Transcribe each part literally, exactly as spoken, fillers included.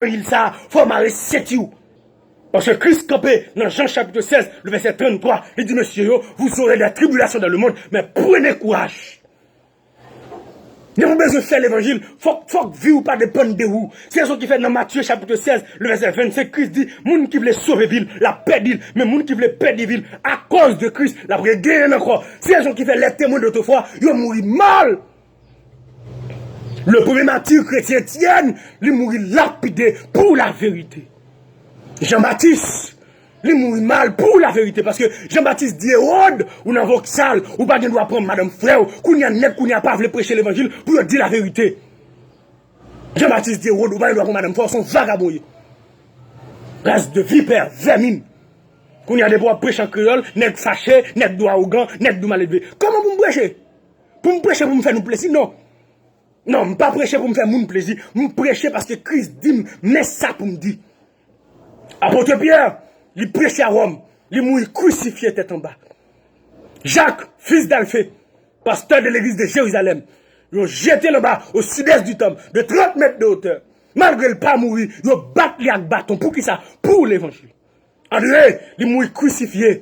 levanjil sa a, fò w mare senti w. Paske Kris kanpe nan Jan chapit sèz, le vèsè tranntwa, li di, mesye yo, vous aurez des tribulations dans le monde, mais prenez courage. Depi w bezwen fè levanjil, fòk, fòk vi w pa depann de ou. Se rezon ki fè nan Matye chapit sèz, le vèsè vennsenk, Kris di, moun ki vle sove vi l, l ap pèdi l, men moun ki vle pèdi vi l akòz de Kris, l ap regenyen l ankò. Se rezon ki fè les témoins d'autrefois, yo mouri mal. Le premye mati kretyen Etyèn, li mouri lapide pou laverite. Jan Batis, li mouri mal pou laverite, paske Jan Batis di Ewòd, ou nan vòksal, ou pa gen dwa pran madanm frè w, kounye a nèg kounye a pa vle preche levanjil pou yo di laverite. Jan Batis di Ewòd, ou pa gen dwa pran madanm frè w, se yon vagabon w ye. Ras de vipè, vèmin. Kounye a depi w ap preche an kreyòl, nèg fache, nèg di w awogan, nèg di w maledve. Kòman pou m preche? Pou m preche pou m fè nou plezi? Non. Non, m pa preche pou m fè moun plezi. M preche paske Kris di m, men sa pou m di. Apot Pyè, li preche a Wòm, li mouri krisifye tèt anba. Jak, fis d'Alfe, pastè de legliz de Jerizalèm, yo jete l anba, au sud-est du temple, de trant mèt de otè. Malgre l pa mouri, yo bat li ak baton. Poukisa? Pou levanjil. Andre, li mouri krisifye.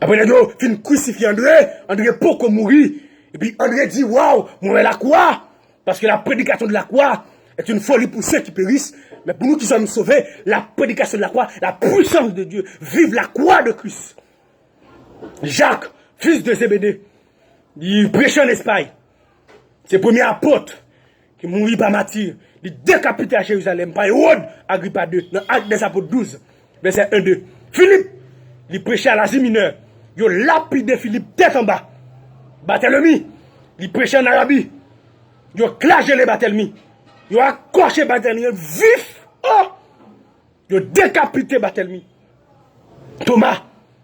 Apre nèg yo fin krisifye Andre, Andre poko mouri. Epi Andre di, waw, mwen wè lakwa. Parce que la prédication de la croix est une folie pour ceux qui périssent. Mais pour nous qui sommes sauvés, la prédication de la croix, la puissance de Dieu. Vive la croix de Christ. Jak, fis de Zebede, li preche ann Espay. Se premye apot ki mouri pa mati. Li dekapite a Jerizalèm pa Ewòd Agripa de nan Actes des Apôtres douz, vèsè en, de. Filip, li preche a Lazi Minè. Yo lapide Filip tèt anba. Batèlemi, li preche ann Arabi. Yo flajele Batèlmi. Yo akòche Batèlmi vif. Oh! Yo dekapite Batèlmi. Toma,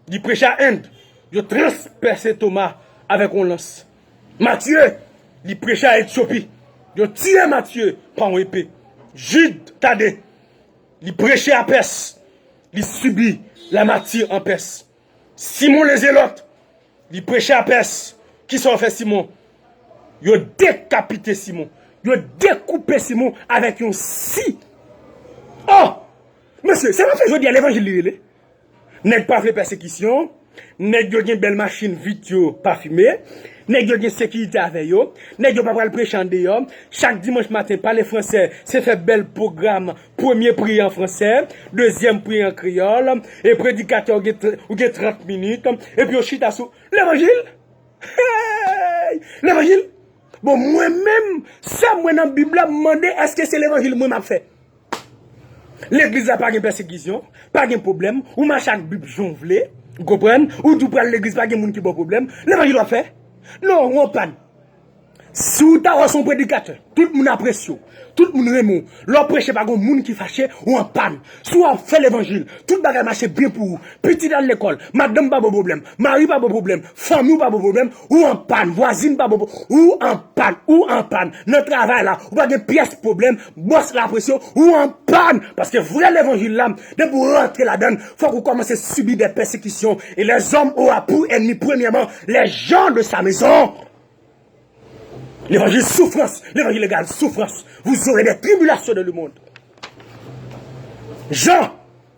li preche a End. Yo transpèse Toma avèk yon lans. Matye, li preche a Etyopi. Yo tiye Matye pa yon epe. Jid Tade, li preche a Pès. Li sibi lamati an Pès. Simon Lezelòt, li preche a Pès. Kisa yo fè Simon? Yo dekapite Simon. Yo dekoupe Simon avèk yon si. Oh! Mesye, sa n ap fè jodi a, levanjil li rele? Nèg pa vle pèsekisyon. Nèg yo gen bèl machin vit yo pafime. Nèg yo gen sekirite avè yo. Nèg yo pa pral preche andeyò. Chak dimanch maten, pale fransè, se fè bèl pwogram. Premye priye an fransè, dezyèm priye an kreyòl, e predikatè ou gen, tr- ou gen trant minit, epi yo chita sou levanjil. Hey! Levanjil. Bon, mwen menm, sa mwen nan Bib la, m mande, èske se levanjil mwen m ap fè? Legliz la pa gen pèsekisyon, pa gen pwoblèm, ou mache ak Bib jan w vle, ou konprann, ou di w pral legliz, pa gen moun ki ba w pwoblèm, levanjil w ap fè? Non, ou an pàn. Si w ta wè se yon predikatè, tout moun apresye w, tout moun renmen w, lè w preche pa gen moun ki fache, ou an pàn. Si w ap fè levanjil, tout bagay mache byen pou ou, pitit al lekòl, madanm pa ba w pwoblèm, mari pa ba w pwoblèm, fanmi w pa ba w pwoblèm, ou an pàn, vwazin pa ba w pwoblèm, ou an pàn, ou an pàn. Nan travay la, ou pa gen pyès pwoblèm, bòs la apresye w, ou an pàn. Paske vrè levanjil la, depi w rantre ladan l, fòk ou kòmanse sibi de pèsekisyon. Et les hommes aura pour ennemi premièrement les gens de sa maison. Levanjil soufrans, levanjil egal soufrans. Vous aurez des tribulations dans le monde. Jan,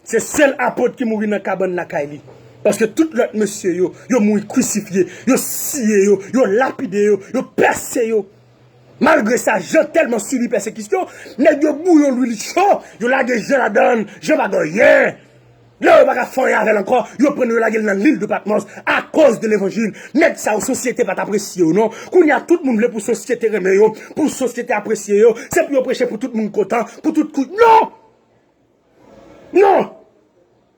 se sèl apot ki mouri nan kabann lakay li. Paske tout lòt mesye yo, yo mouri krisifye, yo siye yo, yo lapide yo, yo pèse yo. Malgre sa, Jan tèlman sibi pèsekisyon, nèg yo bouyi yon lwil cho, yo lage Jan ladan l, Jan pa gen anyen. Lè yo pa ka fè anyen avè l ankò, yo pran l, yo lage l nan lil de Patmòs akoz de levanjil. Nèg sa yo, sosyete pa t apresye yo non. Kounye a, tout moun vle pou sosyete renmen yo, pou sosyete apresye yo. Se pou yo preche pou tout moun kontan, pou tout kou. Non! Non!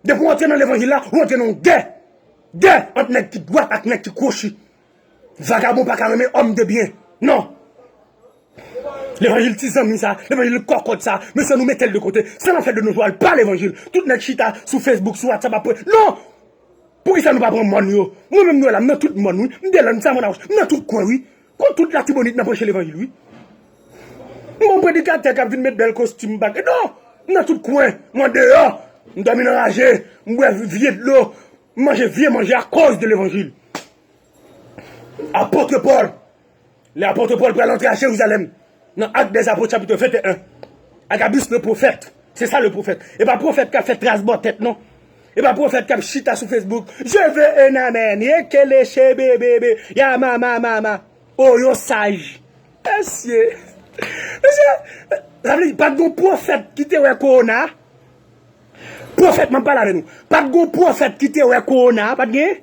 Depi w antre nan levanjil la, ou antre nan yon gè. Gè ant nèg ki dwat ak nèg ki kwochi. Vagabon pa ka renmen òm de byen. Non! Levanjil ti zanmi sa, levanjil kòkòt sa, mesye nou mete l de kote. Sa n ap fè de nos jours, l pa levanjil. Tout nèg chita sou Facebook, sou WhatsApp ap pre. Non! Poukisa nou pa pran mòn yo? Mwen menm nou wè la, m nan tout mòn wi. M Delòn, m Savann Awouch, m nan tout kwen wi. Kon tout Latibonit nan preche levanjil wi. M gon predikatè k ap vin met bèl kostim bak. Non! M nan tout kwen, m andeyò. M dòmi nan raje, m bwè vye dlo, m manje vye manje akoz de levanjil. Apot Pòl. Lè apot Pòl pral antre a Jerizalèm, nan Actes des Apôtres, chapitre vingt et un, Agabus le prophète. C'est ça le prophète. E pa pwofèt k ap fè tras bò tèt non. E pa pwofèt k ap chita sou Facebook. Je veux un amen. Ye keleche bebebe. Ya mama mama. Oh, yo saj. Mesye. Mesye. Sa vle di, pa t gon pwofèt ki te wè kowona. Pwofèt, m ap pale avè nou. Pa t gon pwofèt ki te wè kowona. Pa t gen.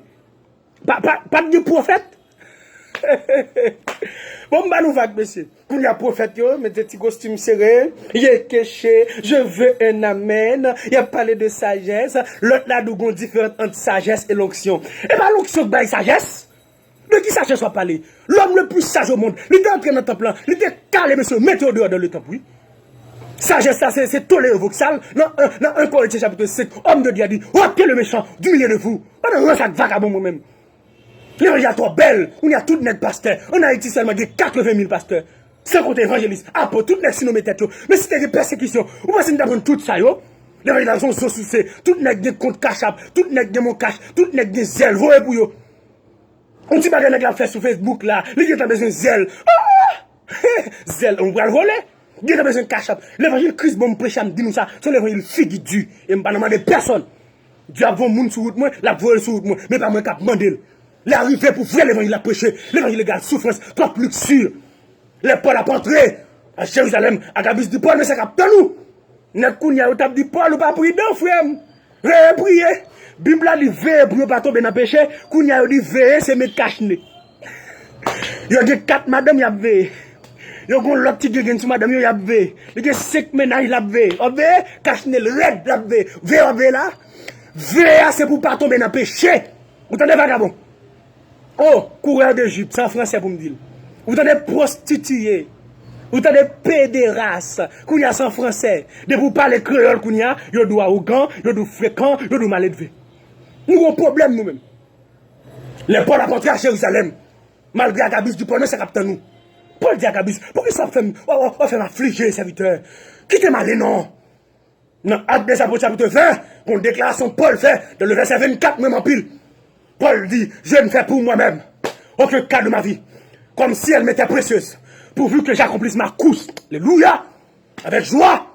Pa, pa, pa t gen pwofèt. Bon, m ba nou vag, mesye. Kounye a pwofèt yo mete ti kostim sere, ye keche, je veux un amen, y ap pale de sajès, lòt la di w gon diferans ant sajès e lonksyon. E pa lonksyon k bay sajès. De ki sajès w ap pale? L'homme le plus sage au monde, li te antre nan tanp lan, li te kale mesye, mete yo deyò dan le tanp, wi. Sajès la, se, se tolere voksal. Nan, nan un Corinthiens chapitre cinq, homme de Dieu a dit, ôtez le méchant du milieu de vous. Pandan rans ak vagabon mwen menm. Levanjil la twò bèl. Kounye a tout nèg pastè. Ann Ayiti sèlman gen katreven mil pastè. San konte evanjelis, apot, tout nèg sinomye tèt yo. Men si te gen pèsekisyon, ou panse m t ap rann tout sa yo? Levanjil la se yon zo souse. Tout nèg gen kont Cash App, tout nèg gen Mon Cash, tout nèg gen zèl. Voye pou yo. Yon ti bagay nèg la ap fè sou Facebook la, li gentan bezwen zèl. Ah! Zèl, ou pral vole. Gentan bezwen Cash App. Levanjil Kris ban m preche a, m di nou sa, se yon levanjil figi di. E m pa nan mande pèsonn. Dye ap voye yon moun sou wout mwen, l ap voye l sou wout mwen. Men pa mwen k ap mande l. Lè a rive pou vrè levanjil la preche. Levanjil legal soufrans, twòp liksti. Lè Pòl ap antre a Jerizalèm, Agabis di Pòl, men sa k ap tann ou. Nèg kounye a yo t ap di Pòl, ou pa pridan, frè m. Veye priye. Bib la di veye pou yo pa tonbe nan peche. Kounye a yo di veye se met kach ne. Yo gen kat madanm y ap veye. Yo gen lòt ti gengeng sou madanm yo y ap veye. Li gen senk mennaj l ap veye. W ap veye? Kach ne l rèd l ap veye. Veye w ap veye la. Veye a se pou w pa tonbe nan peche. Ou tande vagabon? Oh, coureur de jupe, se an fransè pou m di l. Ou tande pwostitiye. Ou tande pederas. Kounye a se an fransè. Depi w pale kreyòl kounye a, yo di w awogan, yo di w frekan, yo di w maledve. Nou gen yon pwoblèm nou menm. Lè Pòl ap antre a Jerizalèm, malgre Agabis di Pòl, men sa k ap tann ou. Pòl di Agabis, poukisa w ap fè m, w ap, w ap fè m aflije, sèvitè? Kite m ale non. Nan Actes des Apôtres chapitre vingt, gon deklarasyon Pòl fè dans le verset vingt-quatre, mwen renmen anpil. Paul dit, je ne fais pour moi-même aucun cas de ma vie, comme si elle m'était précieuse, pourvu que j'accomplisse ma course. Alléluia. Avec joie,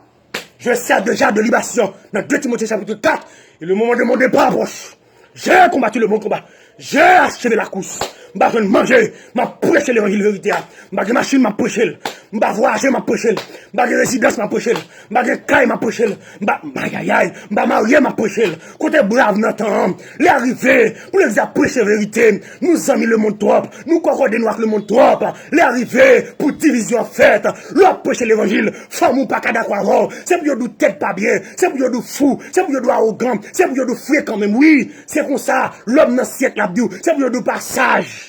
je sers déjà de libation. Dans deux Timothée chapitre quatre, et le moment de mon départ approche. J'ai combattu le bon combat. J'ai achevé la course. M pa jwenn manje, m ap preche levanjil verite a. M pa gen machin, m ap preche l. M pa vwayaje, m ap preche l. M pa gen rezidans, m ap preche l. M pa gen kay, m ap preche l. M pa, ayayay, m pa marye, m ap preche l. Kote brav nan tan an? Lè a rive pou legliz la preche verite. Nou zanmi lemonn twòp. Nou kòkòde nou ak lemonn twòp. Lè a rive pou divizyon fèt. Lè w ap preche levanjil, fanmi w pa ka dakò avè w. Se pou yo di w tèt pa byen. Se pou yo di w fou. Se pou yo di w awogan. Se pou yo di w frekan menm. Wi, se konsa. Lòm nan syèk la ap di w. Se pou yo di w pa saj.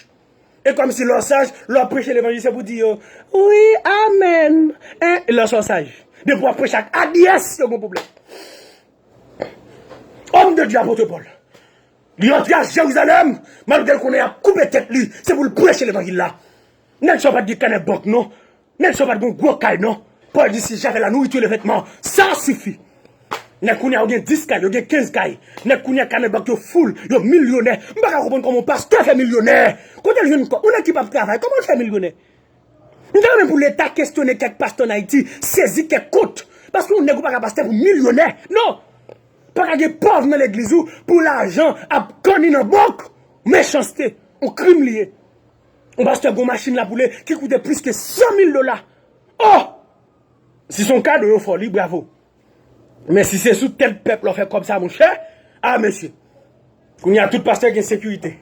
E kòmsi lè w saj, lè w ap preche levanjil, se pou di yo, wi, amèn, en, e lè w saj. Depi w ap preche ak adyès, yo gen pwoblèm. Homme de Dieu, apot Pòl. Li antre a Jerizalèm, malgre l konnen y ap koupe tèt li, se pou l preche levanjil la. Nèg sa yo pa t gen kanè bank, non. Nèg sa yo pa t gen gwo kay, non. Pòl di, si j'avais la nourriture et les vêtements, ça suffit. Nèg kounye a yo gen dis kay, yo gen kenz kay. Nèg kounye a kanè bank yo full, yo milyonè. M pa ka konprann kòman yon pastè fè milyonè. Kote l jwenn kòb? Yon nèg ki p ap travay, kòman l fè milyonè? M ta renmen pou Leta kesyone kèk pastè ann Ayiti, sezi kèk kont. Paske yon nèg ou pa ka pastè pou milyonè. Non! Pa ka gen pòv nan legliz ou pou lajan ap kanni nan bank. Mechanste, yon krim li ye. Yon pastè gen yon machin lapoule ki koute plis ke san mil dola. Oh! Si se yon kado yo fè w li, bravo. Men si se sou tèt pèp la w fè kòb sa, monchè, a mesye. Kounye a tout pastè gen sekirite.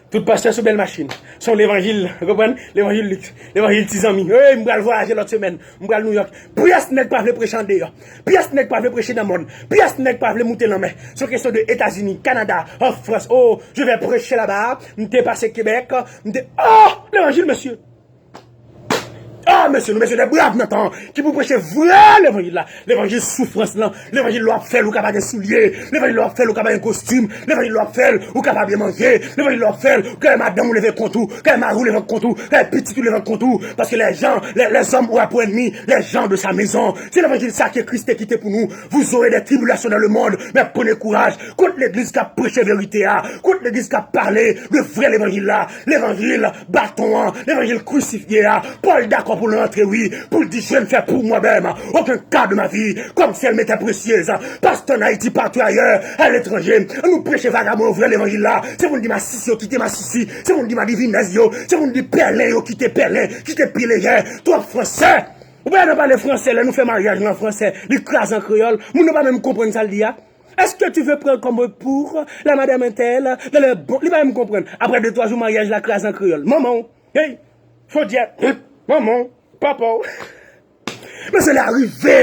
Tout pastè sou bèl machin. Se yon levanjil, ou konprann? Levanjil liks. Levanjil ti zanmi. Hey, m pral vwayaje lòt semèn. M pral Nouyòk. Pyès nèg pa vle preche andeyò. Pyès nèg pa vle preche nan mòn. Pyès nèg pa vle moute lanmè. Se yon kesyon de Etazini, Kanada, an Frans. Oh, je vais prêcher là-bas. M te pase Kebèk. M te, oh, levanjil, mesye. Ah, mesye, nou bezwen de brav nan tan an ki pou preche vrè levanjil la. Levanjil soufrans lan. Levanjil lè w ap fè l, ou ka pa gen soulye. Levanjil lè w ap fè l, ou ka pa gen kostim. Levanjil lè w ap fè l, ou ka pa byen manje. Levanjil lè w ap fè l, kay madanm ou leve kont ou, kay mari ou leve kont ou, kay pitit ou leve kont ou. Paske les gens, les, les hommes aura pour ennemi les gens de sa maison. Se levanjil sa ke Kris te kite pou nou. Vous aurez des tribulations dans le monde, mais prenez courage. Kot legliz k ap preche verite a? Kot legliz k ap pale de vrè levanjil la? Levanjil baton an, levanjil krisifye a. Pòl dakò pou l rantre, wi, pou l di, je ne fais pour moi-même aucun cas de ma vie, comme si elle m'était précieuse. Pasteur en Haïti, partout ailleurs, à l'étranger, nou preche vagabon yo vrè levanjil la. Se pou n di masisi yo kite masisi, se pou n di madivinèz yo, se pou n di pèlen yo kite pèlen, kite pye lejè. Twòp fransè. Ou pa nan pale fransè, lè nou fè maryaj lan fransè, li kraze an kreyòl. Moun nan pa menm konprann sa l di a. Est-ce que tu veux prendre comme pour la madame un tel, dans le bon, li pa menm konprann. Apre de twa jou, maryaj la kraze an kreyòl. Manman w, hey, fò di a, manman w, papa w. Men se lè a rive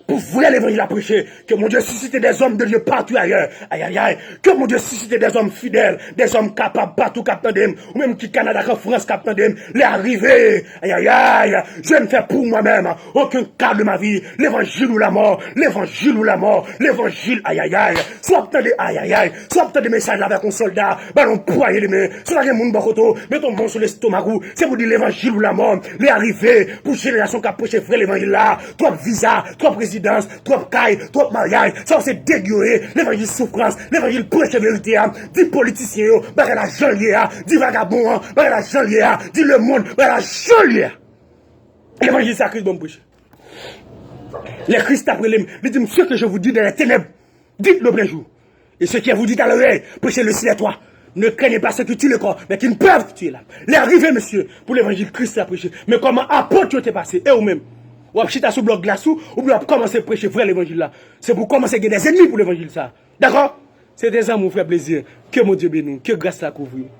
pou vrè levanjil la preche. Que mon Dieu suscite des hommes de Dieu partout ailleurs. Ayayay. Que mon Dieu suscite des hommes fidèles, des hommes capables partout k ap tande m. Ou menm ki Kanada, k an Frans, k ap tande m. Lè a rive. Ayayay. Je ne fais pour moi-même aucun cas de ma vie. Levanjil ou lamò. Levanjil ou lamò. Levanjil, ayayay. Si w ap tande, ayayay. Si w ap tande mesaj la avèk yon sòlda, ba l yon pwaye de men. Si w pa gen moun bò kote w, met yon bon sou lestomak ou. Se pou di levanjil ou lamò. Lè a rive pou jenerasyon k ap preche vrè levanjil la. Twòp viza, twòp rezidans, twòp kay, twòp maryaj. Sa yo se deg yo ye. Levanjil soufrans, levanjil preche verite a. Di politisyen yo, bagay la jan l ye a. Di vagabon an, bagay la jan l ye a. Di lemonn, bagay la jan l ye a. Levanjil sa Kris ban m preche. Lè Kris t ap rele m, li di m, ce que je vous dis dans les ténèbres, dites-le au plein jour. Et ce que je vous dis dans l'oreille, prêchez-le sur les toits. Ne craignez pas ceux qui tuent le corps, mais qui ne peuvent tuer l'âme. Lè a rive, mesye, pou levanjil Kris la preche. Men kòman apot yo te pase, e ou menm? W ap chita sou blòk glas ou, oubyen w ap kòmanse preche vrè levanjil la? Se pou w kòmanse gen dèzènmi pou levanjil sa. Dakò? Se te zanmi w, frè Plaisir. Ke Bondye beni w. Ke gras la kouvri w.